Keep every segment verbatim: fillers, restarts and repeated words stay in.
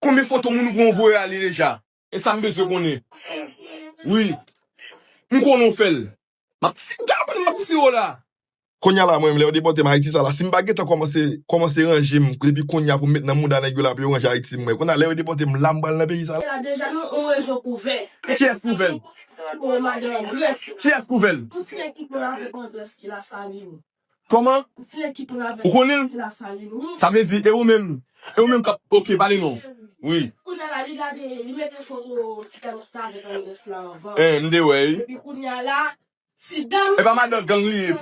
Konbyen foto moun ou pran voye ale deja? E sa m bezwen konnen. Wi. M konnen w fè l. M ap ti, gade kòman m ap tire w la. Kounye a la, mwen, lè yo depòte m Ayiti sa la, si m pa gentan kòmanse, kòmanse ranje m, depi kounye a pou m met nan mouda nèg yo la pou yo ranje Ayiti m, mwen. Kounye a, lè yo depòte m la, m pral nan peyi sa la. La deja, nou, on rezo kouvè. Kiyès kouvè l? Pou madan Andrès. Kiyès kouvè l? Pou ti nèg ki pran avèk Andrès ki la Salin. Kòman? Pou ti nèg ki pran avèk Andrès ki la Salin, wi. Ou konnen l? Sa vle di, e ou menm? E ou menm k ap, oke, pale non. Wi. Kounye a la, li gade, li mete foto ti nèg ki t avèk Andrès la anvan. Eh, m te wè, wi. Epi kounye a la, ti dam. E pa madan gang li ye.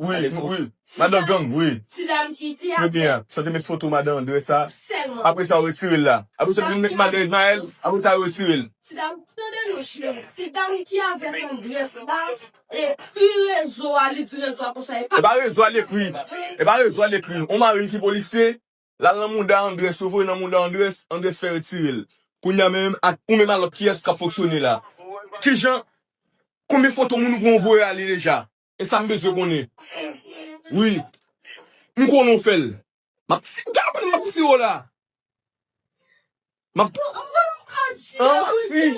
Wi, wi. Madan gang, wi. Ti dam ki te avèk. Ebyen, sa te met foto madan Andrès sa. Sèlman. Apre sa, yo retire l la. Apre sa, yo met madan Edmaël. Apre sa, yo retire l. Ti dam, tande non, cheri. Ti dam ki avèk Andrès la, ekri rezo a, li di rezo a konsa. E pa rezo a, l ekri. E pa rezo a, l ekri. On mari ki polisye. L al nan mouda Andrès, yo voye nan mouda Andrès, Andrès fè retire l. Kounye a menm, ak ou menm a lòt kiyès k ap fonksyone la? Kijan, konbyen foto moun ou pran voye ale deja? E sa m bezwen konnen. Wi. M konnen w fè l. M ap ti, gade kòman m ap tire w la. M ap, an, m ap ti.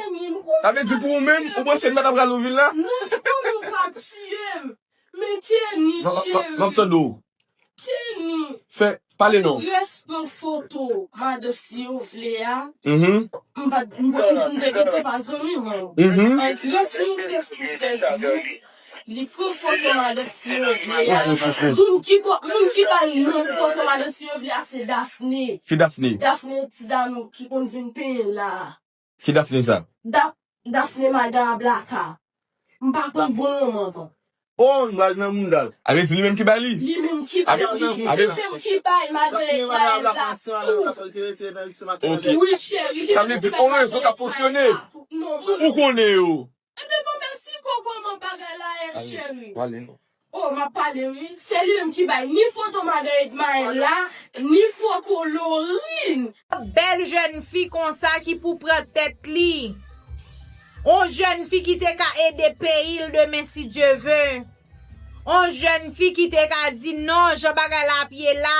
Sa vle di pou ou menm, ou panse m pa t ap rale w vin la? Non, ou pa tiye m. Men Kenny, cheri. M ap tande w. Kenny. Fè, pale non. Andrès pran foto madan si yo vle a. M pa, m pa, m te gentan pa zanmi mwen. Andrès moute sou Facebook. Li pran foto madan si yo vle a. Moun ki ba, moun ki ba l non foto madan si yo vle a se Daphné. Ki Daphné? Daphné ti dam ki konn vin penyen la. Ki Daphné sa? Da-, Daphné madan a Blaka. M pa konn bon non ankò. Oh, m pral nan mouda l. A vle di li menm ki bay li? Li menm ki bay li. A vle di li menm ki bay madan Edmaël la tou. Ok. Wi, cheri. Sa vle di on rezo k ap fonksyone. Ou konnen yo. Ebyen, bon, mèsi pou kòman bagay la ye, cheri. Oh, m ap pale, wi. Se li menm ki bay ni foto madan Edmaël la, ni foto Lorine. Bèl jèn fi konsa ki pou pran tèt li. On jèn fi ki te ka ede peyi l demen si Dye ve. On jèn fi ki te ka di non, jan bagay la ap ye la,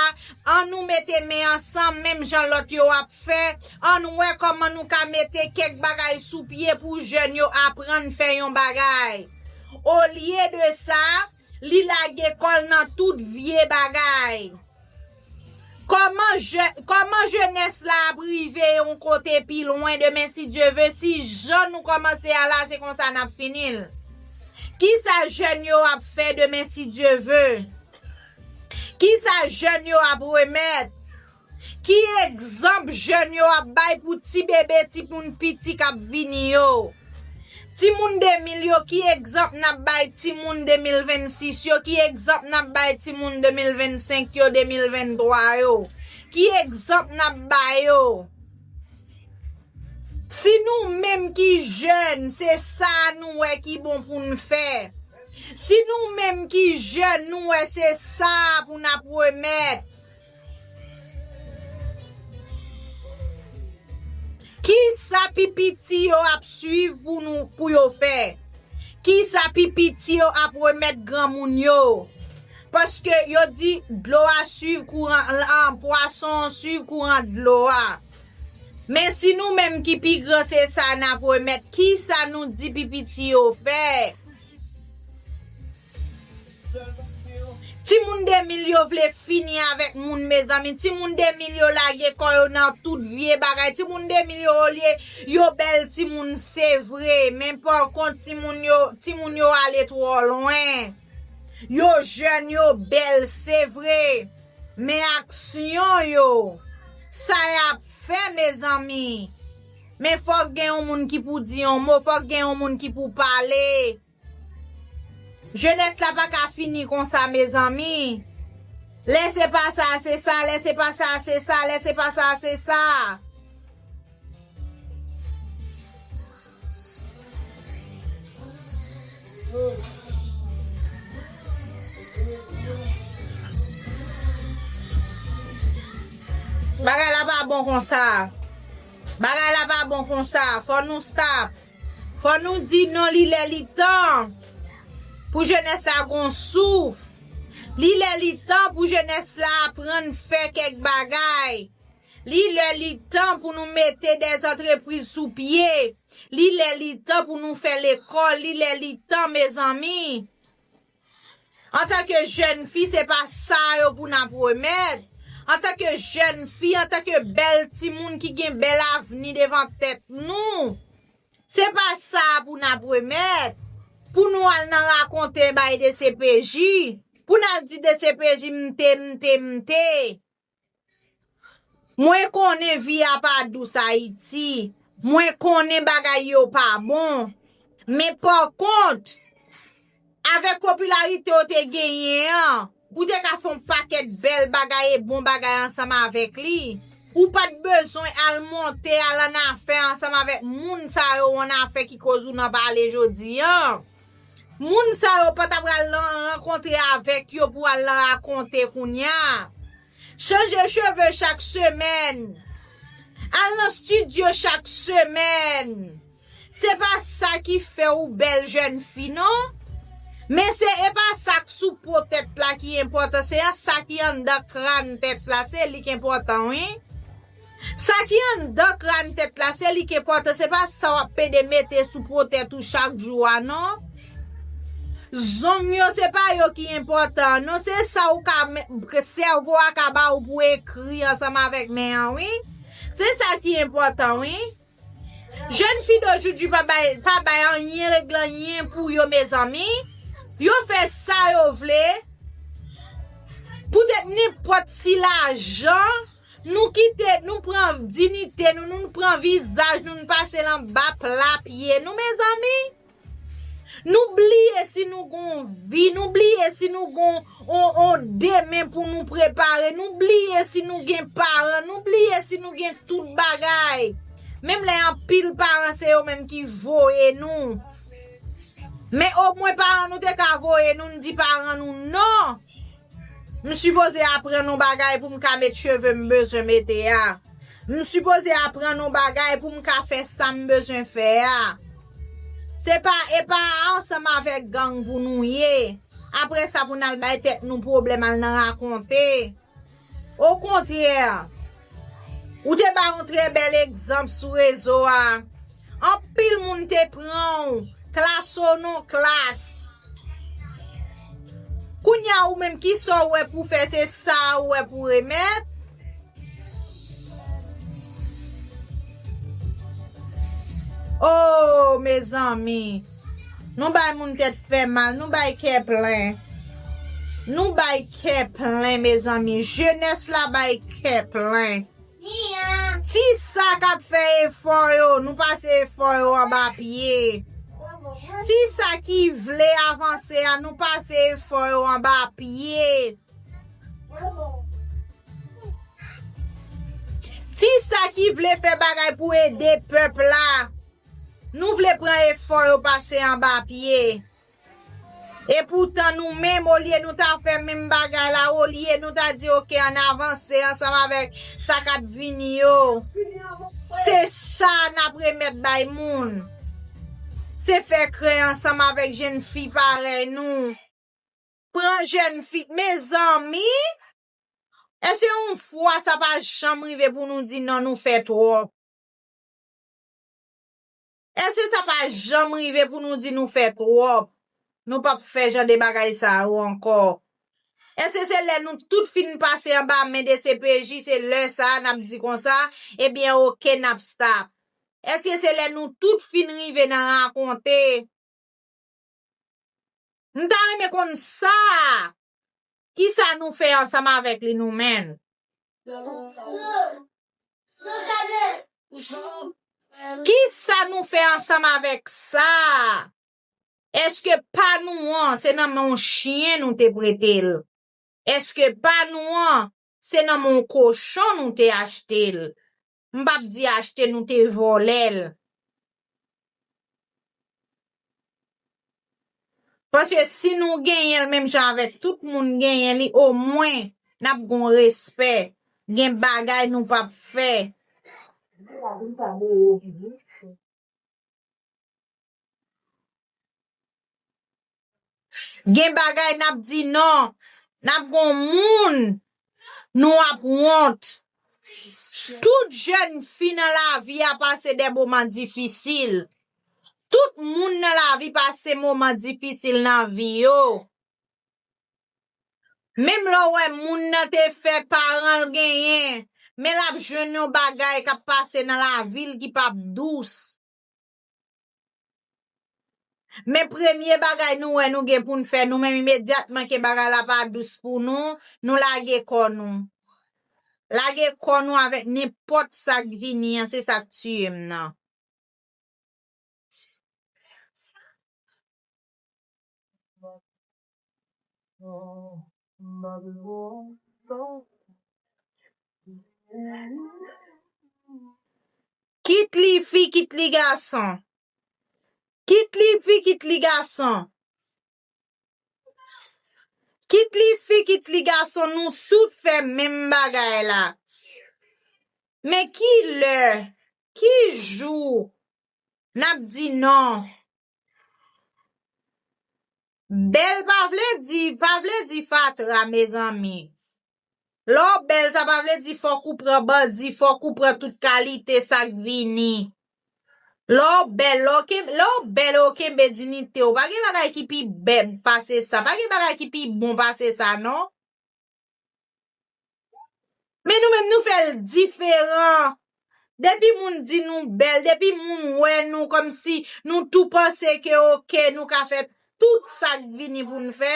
an nou mete men ansanm, menm jan lòt yo ap fè, an nou wè kòman nou ka mete kèk bagay sou pye pou jèn yo aprann fè yon bagay. Olye de sa, li lage kò l nan tout vye bagay. Kòman je-, kòman jenès la ap rive yon kote pi lwen demen si Dye ve, si jan nou kòmanse a la, se konsa n ap fini l? Kisa jèn yo ap fè demen si Dye ve? Kisa jèn yo ap remèt? Ki egzanp jèn yo ap bay pou ti bebe, timoun piti k ap vini yo? Timoun de mil yo, ki egzanp n ap bay timoun de mil vennsis yo? Ki egzanp n ap bay timoun de mil vennsenk yo, de mil venntwa yo? Ki egzanp n ap ba yo? Si nou menm ki jèn, se sa nou wè ki bon pou n fè. Si nou menm ki jèn, nou wè se sa pou n ap remèt. Kisa pi piti yo ap swiv pou nou, pou yo fè? Kisa pi piti yo ap remèt granmoun yo? Paske yo di dlo a swiv kouran, an, pwason an swiv kouran dlo a. Men si nou menm ki pi gran se sa n ap remèt, kisa nou di pi piti yo fè? Timoun de mil yo vle fini avèk moun, mezanmi. Timoun de mil yo lage kò yo nan tout vye bagay. Timoun de mil yo, olye yo bèl timoun, se vre. Men pa kont, timoun yo, timoun yo ale twò lwen. Yo jèn, yo bèl, se vre. Men aksyon yo, sa y ap fè, mezanmi. Men fòk gen yon moun ki pou di yon mo, fòk gen yon moun ki pou pale. Jenès la pa ka fini konsa, mezanmi. Lè se pa sa, se sa, lè se pa sa, se sa, lè se pa sa, se sa. Bagay la pa bon konsa. Bagay la pa bon konsa. Fò nou stop. Fò nou di non, li lè li tan pou jenès la gon souf. Li lè li tan pou jenès la aprann fè kèk bagay. Li lè li tan pou nou mete dè antrepriz sou pye. Li lè li tan pou nou fè lekòl. Li lè li tan, mezanmi. Antanke jèn fi, se pa sa yo pou n ap remèt. Antanke jèn fi, antanke bèl timoun ki gen bèl avni devan tèt nou, se pa sa pou n ap remèt. Pou nou al nan rakonte bay D C P J, pou n al di D C P J mte, mte, mte. Mwen konnen vi a pa dous Ayiti. Mwen konnen bagay yo pa bon. Men pa kont, avèk popilarite w te genyen an, ou te ka fè yon pakèt bèl bagay e bon bagay ansanm avèk li. Ou pa t bezwen al monte, al annafè ansanm avèk moun sa yo, annafè ki koz ou nan pale jodi an. Moun sa yo pa ta pral nan rankontre avèk yo pou al nan rakonte kounye a. Chanje cheve chak semèn. Al nan estidyo chak semèn. Se pa sa ki fè ou bèl jèn fi, non. Men se, e pa sa k sou po tèt la ki enpòtan, se sa ki anndan kràn tèt la, se li k enpòtan, wi. Sa ki anndan kràn tèt la, se li k enpòtan, se pa sa w ap pede mete sou po tèt ou chak jou a, non. Zong yo, se pa yo ki enpòtan, non, se sa ou ka, sèvo a ka ba ou pou ekri ansanm avèk men an, wi. Se sa ki enpòtan, wi. Jèn fi de jodi pa bay, pa bay anyen, regle anyen pou yo, mezanmi. Yo fè sa yo vle. Poutèt nenpòt ti lajan, nou kite, nou pran dinite nou, nou pran vizaj nou, nou pase l anba pla pye nou, mezanmi. Nou bliye si nou gon vi, nou bliye si nou gon on, on demen pou nou prepare, nou bliye si nou gen paran, nou bliye si nou gen tout bagay. Menm lè anpil paran se yo menm ki voye nou. Men omwen paran nou te ka voye nou, n di paran nou non. M sipoze aprann yon bagay pou m ka met cheve m bezwen mete a. M sipoze aprann yon bagay pou m ka fè sa m bezwen fè a. Se pa, e pa ansanm avèk gang pou nou ye. Apre sa, pou n al bay tèt nou pwoblèm, al nan rakonte. Okontrè, ou te bay yon trè bèl egzanp sou rezo a. Anpil moun te pran w, klas ou non klas. Kounye a, ou menm, kisa w wè pou fè, se sa ou wè pou remèt? Oh, mezanmi. Nou bay moun tèt fè mal, nou bay kè plen. Nou bay kè plen, mezanmi. Jenès la bay kè plen. Ti sa k ap fè efò yo, nou pase efò yo anba pye. Ti sa ki vle avanse a, nou pase efò yo anba pye. Ti sa ki vle fè bagay pou ede pèp la, nou vle pran efò yo pase anba pye. Epoutan nou menm, olye nou ta fè menm bagay la, olye nou ta di, "Oke, ann avanse ansanm avèk sa k ap vini yo." Se sa n ap remèt bay moun. Se fè krè ansanm avèk jèn fi parèy nou. Pran jèn fi, mezanmi, èske yon fwa sa pa janm rive pou nou di non, nou fè twòp? Èske sa pa janm rive pou nou di nou fè twòp? Nou p ap fè jan de bagay sa yo ankò. Èske se lè nou tout fin pase anba men D C P J, se lè sa a n ap di konsa, ebyen, oke, n ap stop? Èske se lè nou tout fin rive nan rakonte? M ta renmen konn sa. Kisa nou fè ansanm avèk li, nou menm? Kisa nou fè ansanm avèk sa? Èske pa nou an, se nan men yon chen nou te prete l? Èske pa nou an, se nan men yon kochon nou te achte l? M p ap di achte, nou te vòlè l. Paske si nou genyen l menm jan avèk tout moun genyen li, omwen n ap gon respè. Gen bagay nou p ap fè. Gen bagay n ap di non. N ap gon moun nou ap wont. Tout jèn fi nan lavi a pase de moman difisil. Tout moun nan lavi pase moman difisil nan vi yo. Menm lè w wè moun nan te fèt, paran l genyen, men l ap jwenn yon bagay k ap pase nan lavi l ki p ap dous. Men premye bagay nou wè nou gen pou n fè, nou menm imedyatman ke bagay la pa dous pou nou, nou lage kò nou. Lage kò nou avèk nenpòt sa k vini an, se sa k tiye m nan. Kit li fi, kit li gason. Kit li fi, kit li gason. Kit li fi, kit li gason, nou tout fè menm bagay la. Men ki lè, ki jou, n ap di non? Bèl pa vle di, pa vle di fatra, mezanmi. Lè w bèl, sa pa vle di fòk ou pran bandi, fòk ou pran tout kalite sa k vini. Lè w bèl, lè w ken-, lè w bèl e w kenbe diyite w, pa gen bagay ki pi bèl pase sa, pa gen bagay ki pi bon pase sa, non. Men nou menm, nou fè l diferan. Depi moun di nou bèl, depi moun wè nou kòmsi nou tou panse ke oke, nou ka fè tout sa k vini pou n fè.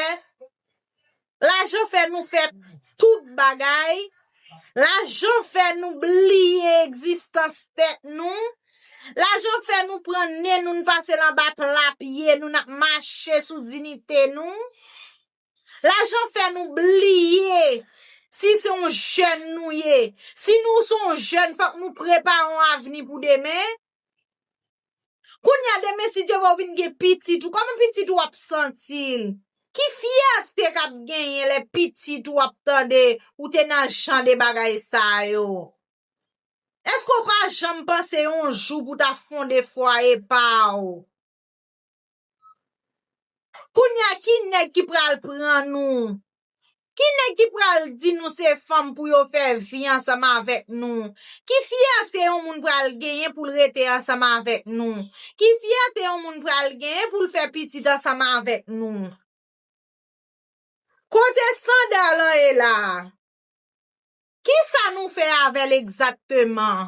Lajan fè nou fè tout bagay. Lajan fè nou bliye egzistans tèt nou. Lajan fè nou pran nen nou, n pase l anba pla pye nou, n ap mache sou diyite nou. Lajan fè nou bliye si se yon jèn nou ye. Si nou se yon jèn, fòk nou prepare yon avni pou demen. Kounye a, demen, si Dye vle, ou vin gen pitit ou. Kòman pitit ou ap santi l? Ki fyète k ap genyen lè pitit ou ap tande ou te nan jan de bagay sa yo? Èske w pa janm panse yon jou pou w ta fonde fwaye pa w? Kounye a, ki nèg ki pral pran nou? Ki nèg ki pral di nou se fanm pou yo fè vi ansanm avèk nou? Ki fyète yon moun pral genyen pou l rete ansanm avèk nou? Ki fyète yon moun pral genyen pou l fè pitit ansanm avèk nou? Kote sandal an ye la? Kisa nou fè avè l egzakteman?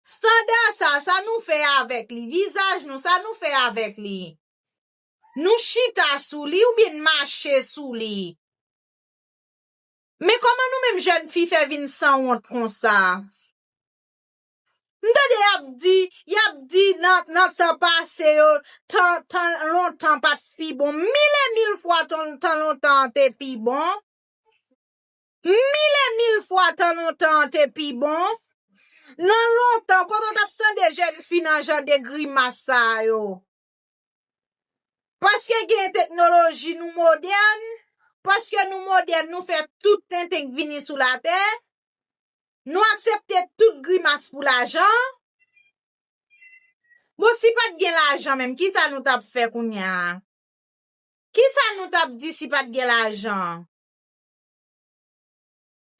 Sandal sa, sa nou fè avèk li? Vizaj nou, sa nou fè avèk li? Nou chita sou li oubyen n mache sou li? Men kòman nou menm jèn fi fè vin sanwont konsa? M tande y ap di, y ap di nan, nan tan pase yo, tan, tan lontan pa t pi bon. Mil e mil fwa tan, tan lontan an te pi bon. Mil e mil fwa tan lontan an te pi bon. Nan lontan, kote w t ap tande jèn fi nan jan de grimas sa yo? Paske gen teknoloji, nou modèn. Paske nou modèn, nou fè tout tenten k vini sou latè. Nou aksepte tout grimas pou lajan. Bon, si pa t gen lajan menm, kisa nou t ap fè kounye a? Kisa nou t ap di si pa t gen lajan?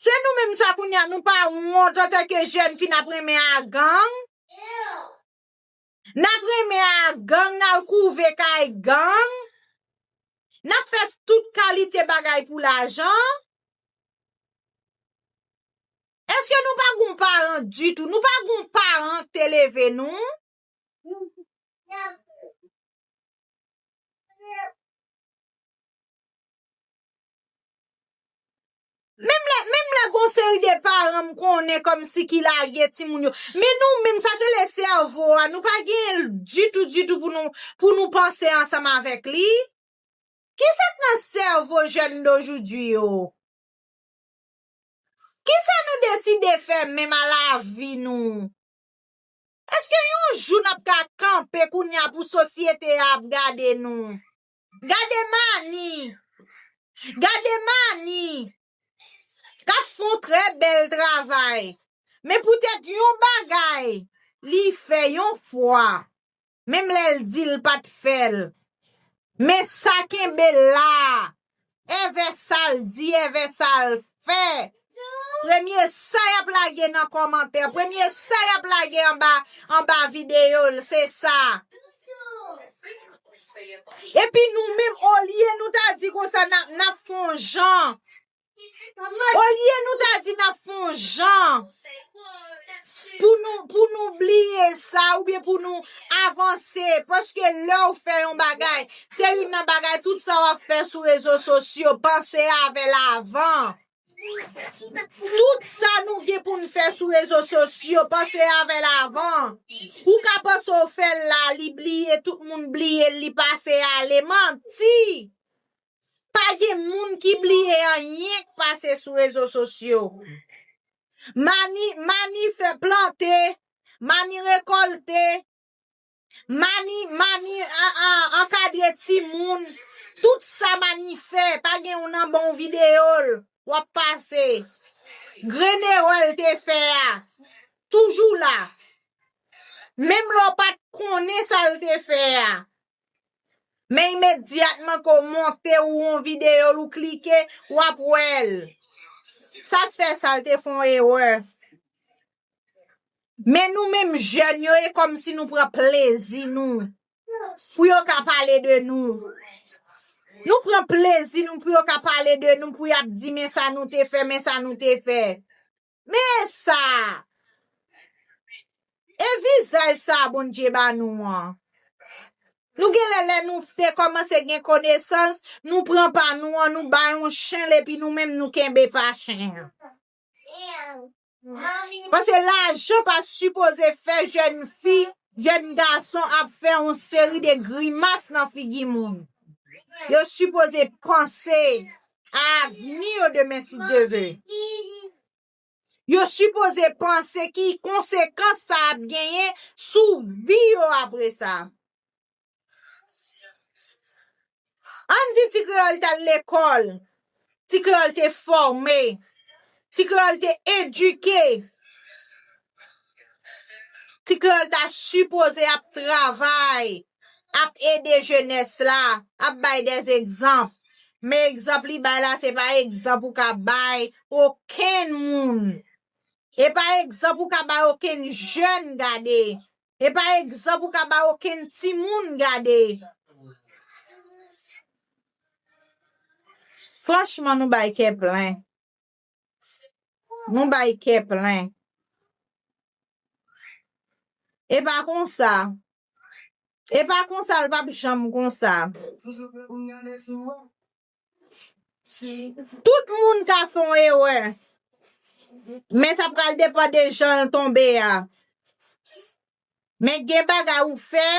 Se nou menm sa kounye a, nou pa wont antanke jèn fi n ap renmen a gang. N ap renmen a gang, n al kouve kay gang. N ap fè tout kalite bagay pou lajan. Èske nou pa gon paran ditou? Nou pa gon paran k te leve nou? Menm lè, menm lè gon seri de paran m konnen kòmsi ki lage timoun yo. Men nou menm, sa k rele sèvo a, nou pa genyen l ditou, ditou pou nou, pou nou panse ansanm avèk li. Kisa k nan sèvo jèn dojoudiyo? Kisa nou deside fè menm a lavi nou? Èske yon jou n ap ka kanpe kounye a pou sosyete a ap gade nou? Gade Mani! Gade Mani! K ap fè yon trè bèl travay. Men poutèt yon bagay li fè yon fwa, menm lè l di l pa t fè l. Men sa kenbe l la. Èvè sa l di, èvè sa l fè. Premye sa y ap lage nan kòmantè, premye sa y ap lage anba, anba videyo l, se sa. Epi nou menm, olye nou ta di konsa, n ap, n ap fè yon jan. Olye nou ta di n ap fè yon jan pou nou, pou nou bliye sa, oubyen pou nou avanse. Paske lè w fè yon bagay, se youn nan bagay, tout sa w ap fè sou rezo sosyo, panse avè l avan. Tout sa nou gen pou n fè sou rezo sosyo, panse avè l avan. Ou ka panse w fè l la, li bliye, tout moun bliye l, li pase ale. Manti! Pa gen moun ki bliye anyen k pase sou rezo sosyo. Mani, mani fè plante, mani rekòlte, mani, mani a, a, ankadre timoun. Tout sa mani fè, pa gen yon nan bon videyo l, w ap pase. Grenn erè l te fè a, toujou la. Menm lè w pa t konnen sa l te fè a. Men imedyatman ke w monte ou yon videyo l, ou klike, w ap wè l. Sa k fè sa, l te fè yon erè. Men nou menm jèn yo, e kòmsi nou pran plezi nou. Pou yo ka pale de nou. Nou pran plezi nou pou yo ka pale de nou, pou y ap di men sa nou te fè, men sa nou te fè. Men sa! E vizaj sa Bondye ba nou an. Nou gen lè, lè nou te kòmanse gen konesans, nou pran pa nou an, nou bay yon chen l, epi nou menm nou kenbe pa chen an. Paske lajan pa sipoze fè jèn fi, jèn gason ap fè yon seri de grimas nan figi moun. Yo sipoze panse a avni yo demen, si Dye ve. Yo sipoze panse ki konsekans sa ap genyen sou vi yo apre sa. Ann di ti kreyòl t al lekòl, ti kreyòl te fòme, ti kreyòl te edike, ti kreyòl ta sipoze ap travay, ap ede jenès la, ap bay dè egzanp. Men egzanp li bay la, se pa egzanp ou ka bay okenn moun. E pa egzanp ou ka bay okenn jèn gade. E pa egzanp ou ka bay okenn timoun gade. Franchman, nou bay kè plen. Nou bay kè plen. E pa konsa. E pa konsa, l p ap janm konsa. Tout moun ka fè yon erè. Men sa pral depann de jan l tonbe a. Men gen bagay ou fè,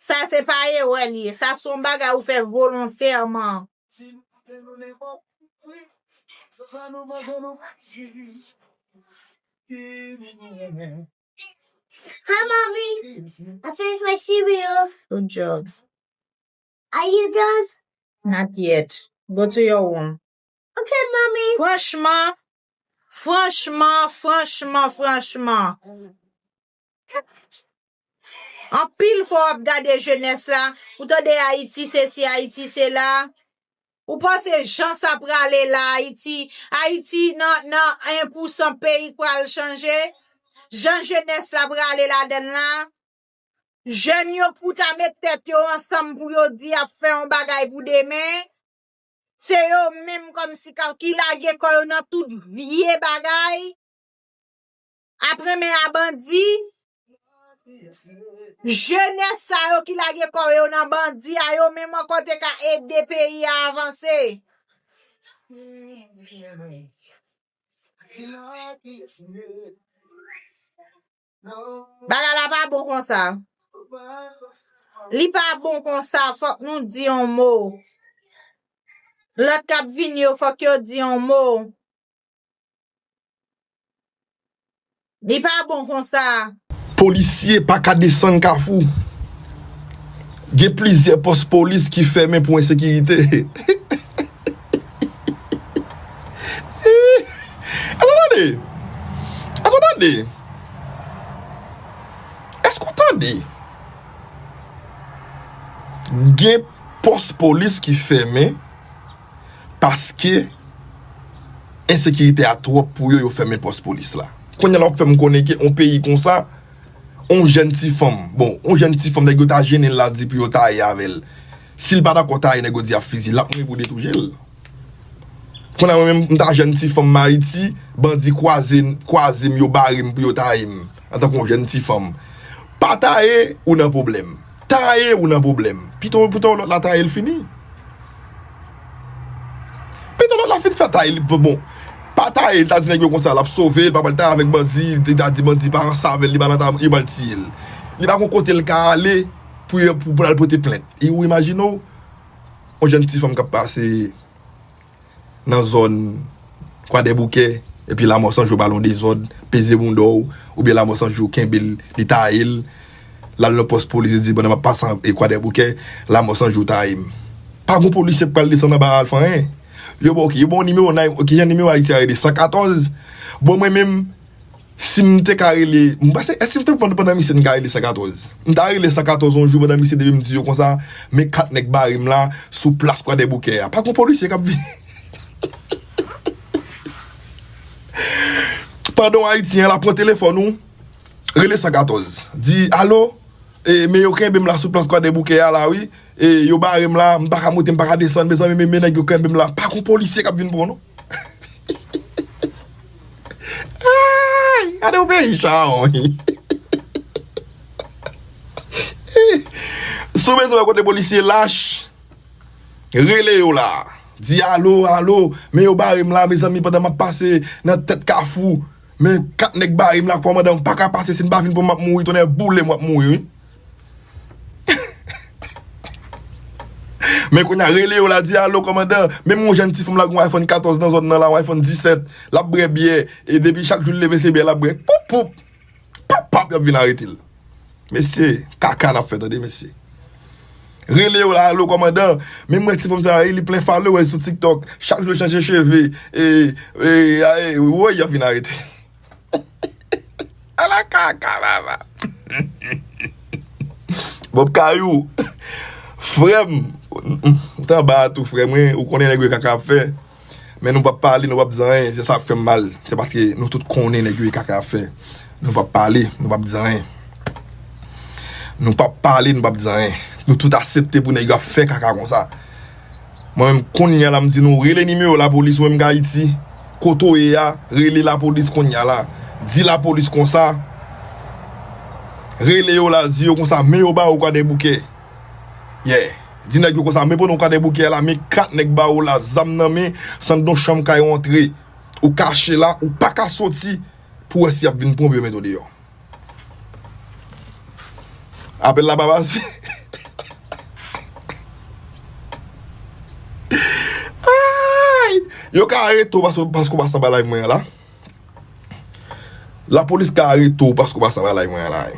sa se pa erè li ye. Sa se yon bagay ou fè volontèman. Hi, Mommy. I finished my cereal. Good job. Are you done? Not yet. Go to your room. Okay, Mommy. Franchman, franchman, franchman, franchman. Anpil fwa w ap gade jenès la, ou tande Ayiti sesi, Ayiti sela. Ou panse jan sa prale la, Ayiti, Ayiti nan, nan en pou san peyi k pral chanje? Jan jenès la prale ladan l la? Jèn yo pou ta met tèt yo ansanm pou yo di y ap fè yon bagay pou demen. Se yo menm kòmsi ka, ki lage kò yo nan tout vye bagay. Ap renmen a bandi. Jenès sa yo ki lage kò yo nan bandi a, yo menm ankò te ka ede peyi a avanse. Bagay la pa bon konsa. Li pa bon konsa, fòk nou di yon mo. Lòt k ap vini yo, fòk yo di yon mo. Li pa bon konsa. Polisye pa ka desann Kafou. Gen plizyè pòs polis ki fèmen pou ensekirite. Èske w tande? Èske w tande? Èske w tande? Gen pòs polis ki fèmen paske Ensekirite a twòp pou yo, yo fèmen pòs polis la. Kounye a la w ap fè m konnen ke yon peyi konsa, yon jèn ti fanm, bon, yon jèn ti fanm, nèg yo ta jennen l la di pou yo taye avè l. Si l pa dakò taye, nèg yo di y ap fiziye l, l ap mouri pou detouche l. Kounye a mwen menm, m ta jèn ti fanm m Ayiti, bandi kwaze, kwaze m, yo bare m pou yo taye m, antanke yon jèn ti fanm. Pa taye, ou nan pwoblèm. Taye, ou nan pwoblèm. Pito, pito lòt la taye l fini. Pito lòt la fin fè taye l, bon, bon. Pa taye l, ta di nèg yo konsa, l ap sove, l pa pral taye avèk bandi, li ta di bandi pa ansanm avè l, li pa nan ta, yo pral tiye l. Li pa gon kote l ka ale pou, pou, pou l al pote plent. E ou imajine w, yon jèn ti fanm k ap pase nan zòn Kwadèboukè, epi Lanmò San Jou ba l yon dezòd, peze bounda w, oubyen Lanmò San Jou kenbe l, li taye l, l al nan pòs polis, li di, "Pandan m ap pase an, e Kwadèboukè, Lanmò San Jou taye m." Pa gon polisye k pral desann anba al fè anyen. Yo ba w ki, yo ba w nimewo, nan, kijan nimewo Ayiti a rele, san katòz? Bon, mwen menm, si m te ka rele, m panse, èske m te pandan, pandan misye m ka rele san katòz? M ta rele san katòz yon jou pandan misye depi m di yo konsa, men kat nèg bare m la sou plas Kwadèboukè a. Pa gon polisye k ap vin. Pandan w Ayiti an, l ap pran telefòn ou, rele san katòz. Di, "Alo, e, men yo kenbe m la sou plas Kwadèboukè a la, wi. E, yo bare m la, m pa ka monte, m pa ka desann, mezanmi, men, men nèg yo kenbe m la." Pa gon polisye k ap vin pran w, non. Ay, gade yon peyi chawony. Si w bezwen wè kote polisye lach, rele yo la. Di, "Alo, alo, men yo bare m la, mezanmi, pandan m ap pase nan tèt kafou. Men kat nèg bare m la, kòmandan, m pa ka pase, si n pa vin pran m, m ap mouri, tonnè boule m, m ap mouri, wi." Men kounye a, rele yo la, di, "Alo, kòmandan, men m yon jèn ti fanm la, gen yon iPhone katòz nan zòn nan la, yon iPhone disèt, l ap bwè byè, e depi chak jou l leve, se byè l ap bwè. Poup, poup, pap, pap, y ap vin arete l." Mesye, kaka n ap fè, tande, mesye. Rele yo la, "Alo, kòmandan, men m wè ti fanm sa a, li plen followers sou TikTok, chak jou l chanje cheve, e, e, a, e, woy, y ap vin arete l." Ala kaka, baba. Bob Kayou, frè m, ou t anba a tou, frè m, wi, ou konnen nèg yo kaka ap fè. Men nou p ap pale, nou p ap di anyen, se sa k fè m mal. Se paske nou tout konnen nèg yo e kaka ap fè. Nou p ap pale, nou p ap di anyen. Nou p ap pale, nou p ap di anyen. Nou tout aksepte pou nèg yo ap fè kaka konsa. Mwen menm kounye a la m di nou, rele nimewo lapolis, ou menm k Ayiti, kote w ye a, rele lapolis kounye a la. Di lapolis konsa, rele yo la, di yo konsa, men yo ba ou Kwadèboukè. Yeah. Di nèg yo konsa, men pandan w Kwadèboukè la, men kat nèg ba ou la, zam nan men, san don chanm kay ou antre. Ou kache la, ou pa ka soti pou wè si y ap vin pran w pou yo mete w deyò. Apèl la pa pase. Ay! Yo ka arete w paske, paske w pase anba live mwen an la. Lapolis ka arete w paske w pase anba live mwen an la.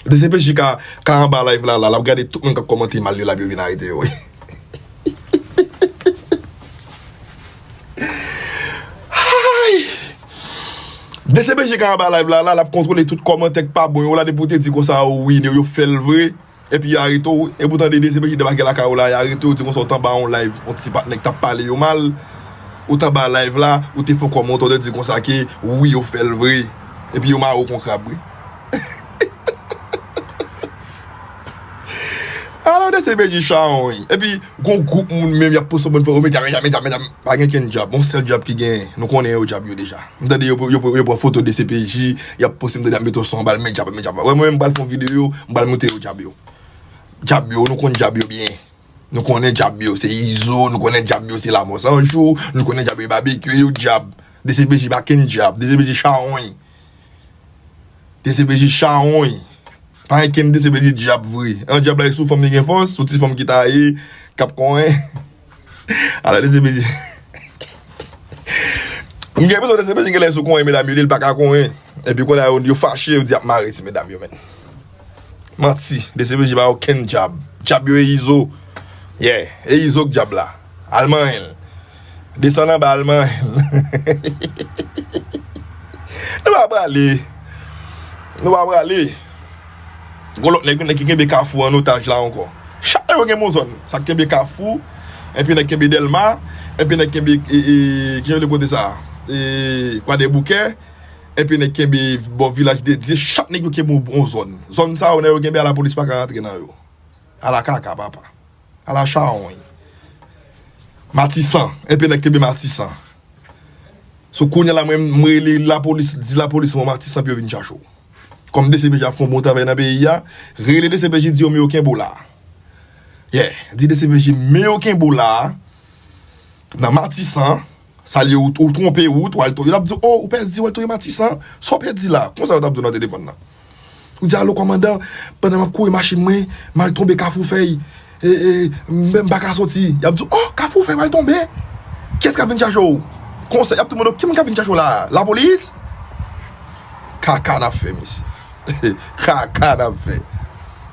D C P J ka, ka anba live la, la, l ap gade tout moun k ap kòmante mal yo la, epi yo vin arete yo. Ay! D C P J ka anba live la, la, l ap kontwole tout kòmantè k pa bon yo la, depi w te di konsa, o wi, yo fè l vre. Epi yo arete w, epi w tande D C P J debake lakay ou la, yo arete w, di konsa w t anba yon live, yon ti patnè k t ap pale yo mal, ou t anba live la, ou te fè yon kòmantè, ou te di konsa ke wi, yo fè l vre. Epi yo mare w kon krab, wi. Alò, D C P J chawony. Epi, gon gwoup moun menm, y ap poste yon bann foto, medya, medya, medya, medya. Pa gen kenn djab. Yon sèl djab ki genyen. Nou konnen yo djab yo deja. M tande yo, yo, yo, yo pran foto D C P J, y ap poste, m tande y ap mete yon son anba l, men djab, men djab. Wè, mwen menm, m pral fè yon videyo, m pral montre yo djab yo. Djab yo, nou konn djab yo byen. Nou konnen djab yo se Izo, nou konnen djab yo se Lamò Sanjou, nou konnen djab yo Babekyou, yo djab. D C P J pa kenn djab, D C P J chawony. D C P J chawony. Pa gen kenn D C P J djab vre. An djab la e sou fanm li gen fòs, sou ti fanm ki taye, k ap konyen. Ala D C P J. M gen enpresyon D C P J genlè sou konyen medam yo, li l pa ka konyen. Epi kounye a yo, yo fache, yo di y ap mare ti medam yo, men. Manti, D C P J pa okenn djab. Djab yo e Izo. Yeah, e Izo k djab la. Al manyen l. Desann anba, al manyen l. Nou pa prale. Nou pa prale. Gon lòt nèg, nèg ki kenbe Kafou an otaj la ankò. Chak yo gen yon zòn. Sa k kenbe Kafou, enpe nèg kenbe Dèlma, enpe nèg kenbe, e, e, kijan yo rele kote sa? E, Kwadèboukè, enpe nèg kenbe bò Vilaj de Dye, chak nèg yo kenbe yon, yon zòn. Zòn sa yo, nèg yo kenbe a, lapolis pa ka rantre nan yo. Ala kaka, papa. Ala chawony. Matisan, enpe nèg kenbe Matisan. So, kounye a la, mwen, m rele lapolis, di lapolis mwen Matisan pou yo vin chache w. Kòm D C P J ap fè yon bon travay nan peyi a, rele D C P J, di yo men yo kenbe w la. Yeah, di D C P J men yo kenbe w la. Nan Matisan, sa l ye, ou, ou twonpe wout, w al to-, yo t ap di, "Oh, ou pèdi, w al touye Matisan, sa w pèdi la?" Konsa yo t ap di w nan telefòn nan. Ou di, "Alo, kòmandan, pandan m ap kouri machin mwen, m al tonbe Kafou Fèy. E, e, m, m pa ka soti." Y ap di, "Oh, Kafou Fèy, w al tonbe? Kiyès k ap vin chache w?" Konsa, y ap tou mande w, "Ki moun k ap vin chache w la a? Lapolis?" Kaka n ap fè, mesye. Kaka n ap fè.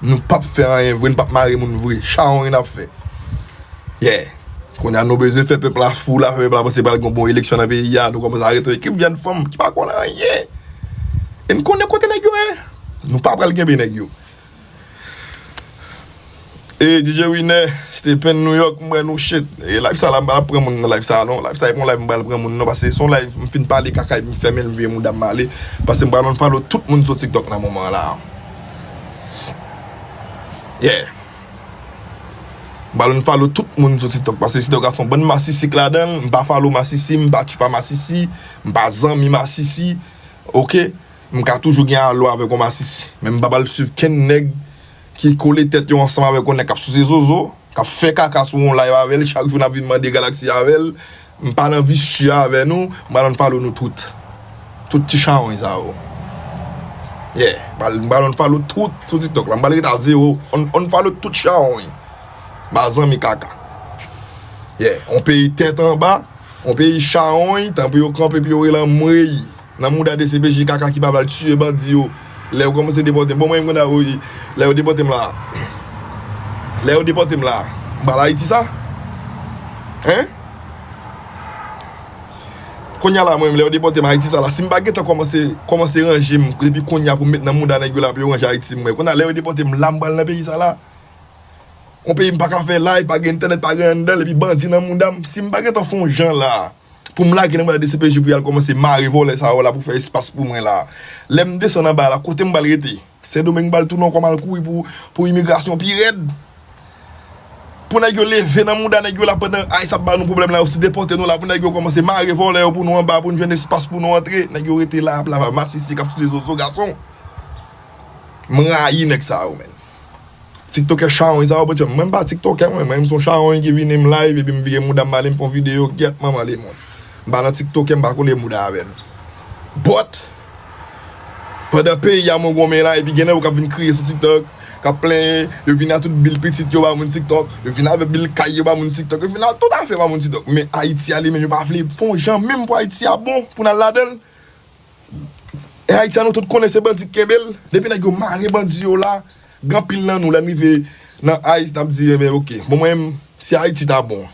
Nou p ap fè anyen vre, nou p ap mare moun vre. Chawony n ap fè. Yeah. Kounye a nou bezwen fè pèp la fou la, fè pèp la panse pral gen yon bon eleksyon nan peyi a. Nou kòmanse arete yon ekip jèn fanm ki pa konn anyen. E n konnen kote nèg yo ye. Nou pa pral kenbe nèg yo. E D J Winner, Stephen New York, m wè nou shit. E live sa la, m pa pral pran moun nan live sa non. Live sa e pa yon live m pral pran moun non, paske se yon live m fin pale kaka epi m fèmen l, m vire mouda m ale. Paske m pral unfollow tout moun sou TikTok nan moman an la. Yeah. M pral unfollow tout moun sou TikTok, paske TikTok ap fè yon bann masisi k ladan l. M pa follow masisi, m pa tchoupa masisi, m pa zanmi masisi. Oke? M ka toujou gen alo avèk yon masisi, men m pa pral swiv kenn nèg ki kole tèt yo ansanm avèk yon nèg k ap souse zozo, k ap fè kaka sou yon live avè l, chak jou n ap vin mande galaksi avè l. M pa nan visye avè nou, m pral unfollow nou tout. Tout ti chawony sa yo. Yeah, m pral, m pral unfollow tout sou TikTok la. M pral rete a zewo, un-, unfollow tout chawony. M pa zanmi kaka. Yeah, yon peyi tèt anba, yon peyi chawony, tan pou yo kanpe, pou yo rele anmwey. Nan mouda D C P J kaka ki pa pral tiye bandi yo. Lè yo kòmanse depòte m. Bon, mwen menm konn a wi. Lè yo depòte m la. Lè yo depòte m la. M pral Ayiti sa? Hein? Kounye a la, mwen menm, lè yo depòte m Ayiti sa la, si m pa gentan kòmanse, kòmanse ranje m, depi kounye a pou m met nan mouda nèg yo la pou yo ranje Ayiti m, mwen. Kounye a, lè yo depòte m la, m pral nan peyi sa la. Yon peyi m pa ka fè live, pa gen entènèt, pa gen anyen anndan l, epi bandi nan mouda m. Si m pa gentan fè yon jan la, pou m lage nan mouda D C P J pou y al kòmanse mare vòlè sa yo la pou fè espas pou mwen la. Lè m desann anba la, kote m pral rete? Sendomeng m pral tounen ankò m al kouri pou, pou imigrasyon pi rèd. Pou nèg yo leve nan mouda nèg yo la pandan ICE ap ba nou pwoblèm la, yo si depòte nou la, pou nèg yo kòmanse mare vòlè yo pou nou anba, pou n jwenn espas pou nou antre, nèg yo rete la ap lave masisi k ap souse zozo gason. M rayi nèg sa yo, menn. Tiktokè chawony sa yo, mwen m pa tiktokè, mwen, mwen m se yon chawony ki vini m live epi m vire mouda m ale m fè yon videyo, gyèt manman lemonn. M pa nan tiktokè, m pa kole mouda avè nou. But, pandan peyi a mongonmen la, epi gen nèg yo k ap vin kriye sou TikTok, k ap plenyen, yo vin a tout bil pitit yo ba moun TikTok, yo vin avè bil kay yo ba moun TikTok, yo vin a tout afè ba moun TikTok. Men Ayiti a li menm yo pa vle fè yon jan menm pou Ayiti a bon, pou n al ladan l. E Ayiti a nou tout konnen se bandi k kenbe l. Depi nèg yo mare bandi yo la, gen anpil nan nou, lè n rive nan ICE, n ap di, enben, oke. Bon, mwen menm, si Ayiti ta bon,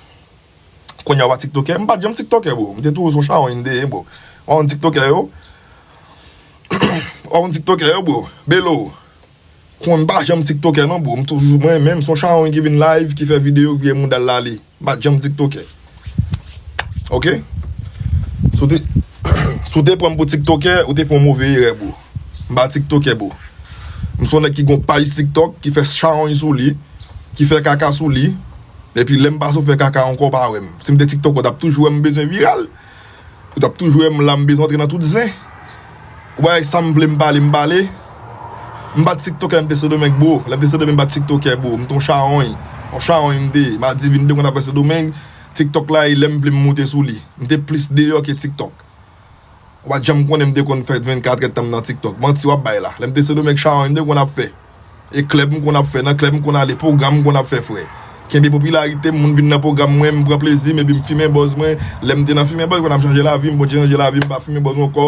kounye a w pa tiktokè, m pa t janm tiktokè, bro. M te toujou se yon chawony m te ye, bro. W a konn tiktokè yo? W a konn tiktokè yo, bro. Belo. Konn m pa janm tiktokè non, bro. M toujou, mwen menm, se yon chawony ki vin live, ki fè videyo, vire mouda l ale. M pa t janm tiktokè. Oke? Si w te, si w te pran m pou tiktokè, ou te fè yon move erè, bro. M pa tiktokè, bro. M se yon nèg ki gon paj TikTok, ki fè chawony sou li, ki fè kaka sou li. Epi lè m pase w fè kaka ankò, w pa wè m. Si m te tiktokè, w t ap toujou wè m bezwen viral. Ou t ap toujou wè m la, m bezwen antre nan tout zen. Ou pa wè sa m vle m pale, m pale. M pa t tiktokè lè m te Sendomeng, bro. Lè m te Sendomeng, m pa t tiktokè, bro. M te yon chawony. Yon chawony m te ye. Madivin m te konn ap fè Sendomeng. TikTok la, e lè m vle m moute sou li. M te plis deyò ke TikTok. Ou pa t janm konnen m te konn fè vennkatrè tan m nan TikTok. Manti w ap bay la. Lè m te Sendomeng, chawony m te konn ap fè. E klèb m konn ap fè, nan klèb m konn ale, pwogram m konn ap fè, frè. Kenbe popilarite m, moun vin nan pwogram mwen, m pran plezi m, epi m fimen bòz mwen. Lè m te nan fimen bòz, konn ap chanje lavi m, Bondye chanje lavi m, m pa fimen bòz ankò,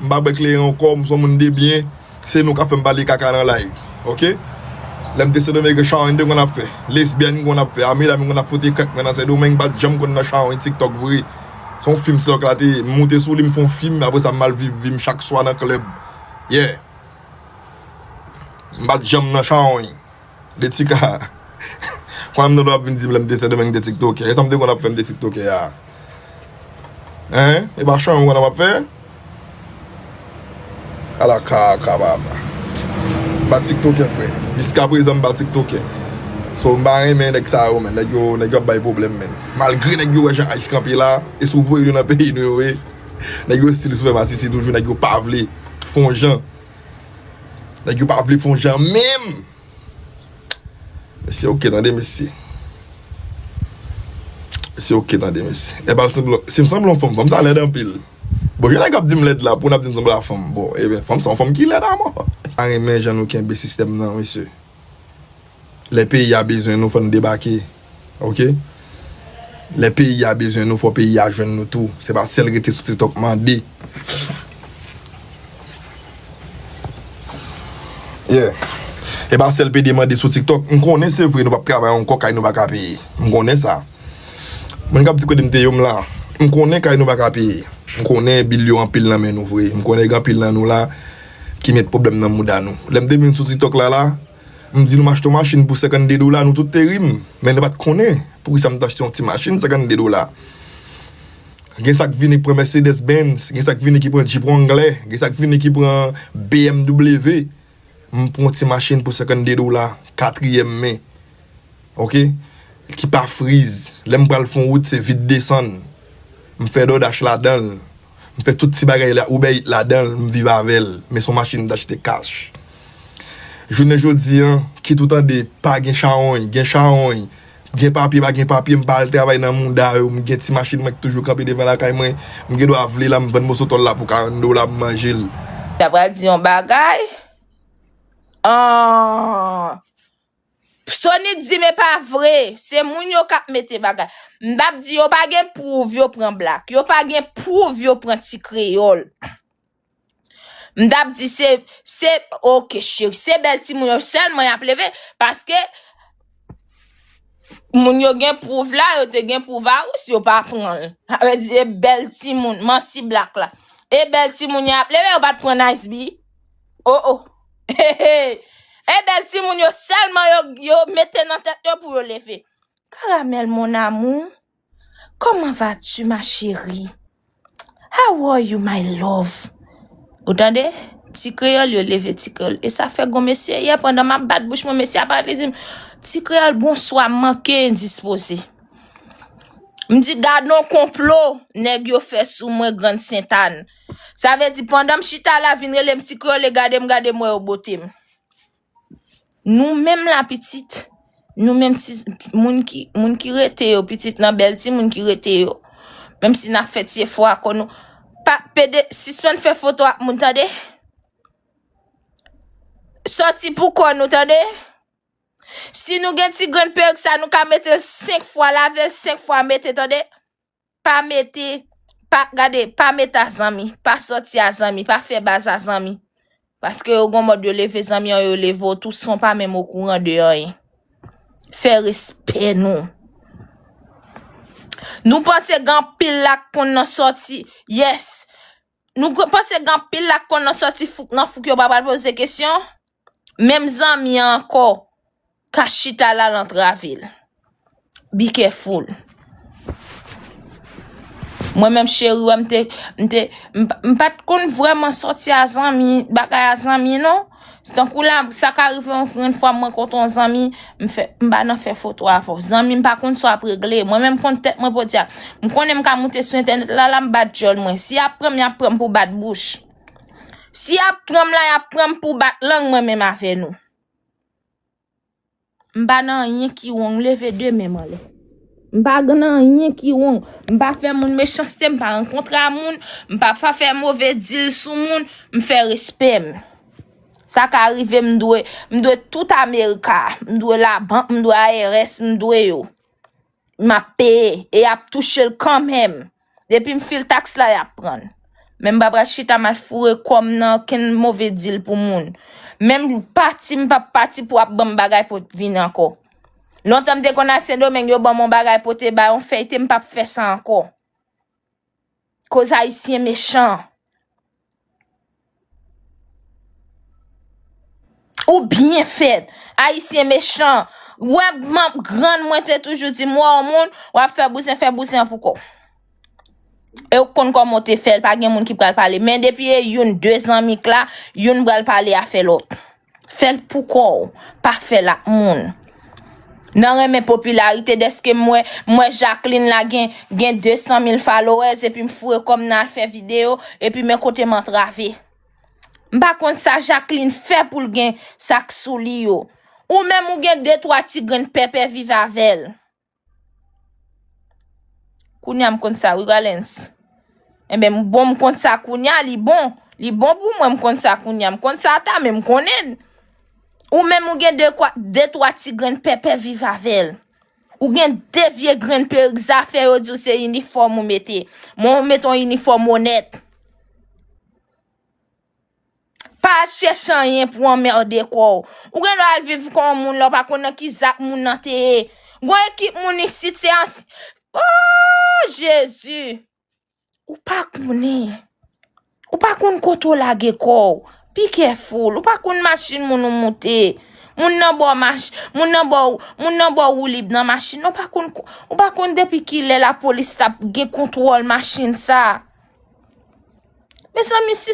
m pa bwè kleren ankò, m se yon moun de byen. Se nou k ap fè m pale kaka nan live, oke? Lè m te Sendomeng, chawony m te konn ap fè. Lesbyèn m konn ap fè, a medam m konn ap fwote krèk mwen nan Sendomeng, m pa t janm konn nan chawony TikTok vre. Se yon fim TikTok la te ye, m moute sou li, m fè yon fim, apre sa m al viv vi m chak swa nan klèb. Yeah. M pa t janm nan chawony. Letika. Kòman m nan dwa ap vin di m lè m te Sendomeng m te tiktokè? E sa m te konn ap fè m te tiktokè a? Hein? E pa chan m konn ap fè? Ala kaka baba. M pa tiktokè, frè. Jiska prezan, m pa tiktokè. So, m pa renmen nèg sa yo, men. Nèg yo, nèg yo ap bay pwoblèm, men. Malgre nèg yo wè jan Ice kanpe la, e si w voye nou nan peyi nou yo, e, nèg yo still sou fè masisi toujou, nèg yo pa vle fè yon jan. Nèg yo pa vle fè yon jan menm. Mesye, oke, tande, mesye. Mesye, oke, tande, mesye. E pa sanble, si m sanble yon fanm, fanm sa lèd anpil. Bon, gen nèg k ap di m lèd la, pou n ap di m sanble a fanm. Bon, ebyen, fanm sa yon fanm ki lèd amò. Pa renmen jan nou kenbe sistèm nan, mesye. Lè peyi a bezwen nou, fò n debake. Oke? Lè peyi a bezwen nou, fò peyi a jwenn nou tou. Se pa sèl rete sou TikTok mande. Yeah. E pa sèl pede mande sou TikTok. M konnen se vre nou p ap travay ankò, kay nou pa ka peye. M konnen sa. Moun k ap di kote m te yo m la. M konnen kay nou pa ka peye. M konnen bil yo anpil nan men nou vre. M konnen gen anpil nan nou la ki met pwoblèm nan mouda nou. Lè m te vin sou TikTok la la, m di nou m achte yon machin pou senkannde dola, nou tout te ri m. Men nou pa t konnen poukisa m t achte yon ti machin senkannde dola. Gen sa k vini ki pran Mercedes Benz, gen sa k vini ki pran Jeep Wrangler, gen sa k vini ki pran B M W. M pran yon ti machin pou senkannde dola, katriyèm men. Oke? Ki pa friz. Lè m pral fè yon wout, se vide desann. M fè DoorDash ladan l. M fè tout ti bagay la, Uber Eats ladan l, m viv avè l. Men se yon machin m t achte cash. Jounen jodi a, kit ou tande, pa gen chawony, gen chawony, gen papye, pa gen papye, m pa al travay nan mouda yo, m gen ti machin mwen ki toujou kanpe devan lakay mwen, m gen dwa vle la, m vann moso tòl la pou karant dola, m manje l. Ta pral di yon bagay? An, Sony di m e pa vre, se moun yo k ap mete bagay. M t ap di yo pa gen pwouv yo pran Black, yo pa gen pwouv yo pran Ti Kreyòl. M t ap di se, se, oke, cheri, se bèl timoun yo sèlman y ap leve, paske moun yo gen pwouv la, yo te gen pwouv a ou si yo pa pran l. Sa vle di, e bèl timoun, manti Black la. E bèl timoun y ap leve, yo pa t pran Nice B. Oh, oh. E bèl timoun yo sèlman yo, yo mete nan tèt yo pou yo leve. Caramel, mon amour, comment vas-tu, ma chérie? How are you, my love? Ou tande? Ti kreyòl, yo leve ti kreyòl. E sa fè gon mesye yè, pandan m ap bat bouch mwen, mesye a parèt, li di m, "Ti kreyòl, bonswa, m manke endispoze." M di, "Gad yon konplo nèg yo fè sou mwen, Grann Sentàn." Sa vle di, pandan m chita la, vin rele m ti kreyòl, e gade m, gade m, wè yo bote m. Nou menm la pitit, nou menm ti moun ki, moun ki rete yo, pitit nan bèl timoun ki rete yo. Menm si n ap fè ti efò a kò nou, pa pede, sispann fè foto ak moun, tande? Sòti pou kò nou, tande? Si nou gen ti grenn perik sa, nou ka mete l senk fwa, lave l senk fwa, mete, tande? Pa mete, pa, gade, pa mete a zanmi, pa sòti a zanmi, pa fè baz a zanmi. Paske yo gon mòd yo leve zanmi an, yo leve w tou san w pa menm okouran de anyen. Fè respè nou. Nou panse gen anpil la k konn nan sòti, yes. Nou panse gen anpil la k konn nan sòti fouk nan fouk yo pa pral poze kesyon? Menm zanmi an ankò ka chita la l antrave l. Be careful. Mwen menm cheri, wè m te, m te, m pa, m pa t konn vrèman sòti a zanmi, bagay a zanmi non. Se tankou la, sa ka rive yon grenn fwa m rankontre yon zanmi, m fè, m pa nan fè foto avè w. Zanmi m pa konn sa w ap regle. Mwen menm konn tèt mwen podyab. M konnen m ka moute sou entènèt la, la m bat djòl mwen. Si y ap pran m, y ap pran m pou bat bouch. Si y ap pran m la, y ap pran m pou bat lang mwen menm avè nou. M pa nan anyen ki wrong, leve de men m anlè. M pa nan anyen ki wrong. M pa fè moun mechanste, m pa rankontre a moun, m pa, pa fè move deal sou moun, m fè respè m. Sa ka rive, m dwe, m dwe tout America, m dwe labank, m dwe I R S, m dwe yo. M ap peye, e y ap touche l kanmenm. Depi m fil taks la, y ap pran l. Men m pa pral chita m al foure kò m nan okenn move deal pou moun. Menm pati, m p ap pati pou ap ban m bagay pou vin ankò. Lontan m te konn al Sendomeng, yo ban m yon bagay pou te bay yon fèy te, m p ap fè sa ankò. Koz ayisyen mechan. Ou Byen fèt. Ayisyen mechan. Wè, grann mwen te toujou di m, wè yon moun, w ap fè bouzen, fè bouzen an pou kò w. E w konn kòman w te fè l, pa gen moun ki pral pale. Men depi e youn, de zanmi k la, youn pral pale afè lòt. Fè l pou kò w, pa fè l ak moun. Nan renmen popilarite, dèske m wè, m wè Jacqueline la gen, gen de san mil followers, epi m foure kò m nan al fè videyo, epi men kote m antrave. M pa konn sa Jacqueline fè pou l gen sa k sou li yo. Ou menm ou gen de twa ti grenn pèpè viv avè l. Kounye a m konn sa wi, Valens. Enben, m bon, m konn sa kounye a, li bon. Li bon pou mwen, m konn sa kounye a. M konn sa ata, men m konnen l. Ou menm ou gen de kwa, de twa ti grenn pèpè viv avè l. Ou gen de vye grenn perik, zafè yo di w se inifòm ou mete. Men w mete yon inifòm onèt. Pa al chèche anyen pou anmède kò w. Ou gen dwa al viv kon yon moun la, w pa konn nan ki zak moun nan te ye. Gon ekip moun isit, se ans-, oh, Jezi! Ou pa konnen. Ou pa konn kote w lage kò w. Be careful. Ou pa konn machin moun ou moute. Moun nan ba w mach-, moun nan ba w, moun nan ba w woulib nan machin. Ou pa konn, ou pa konn depi kilè lapolis t ap gen kontwòl machin sa. Mezanmi, si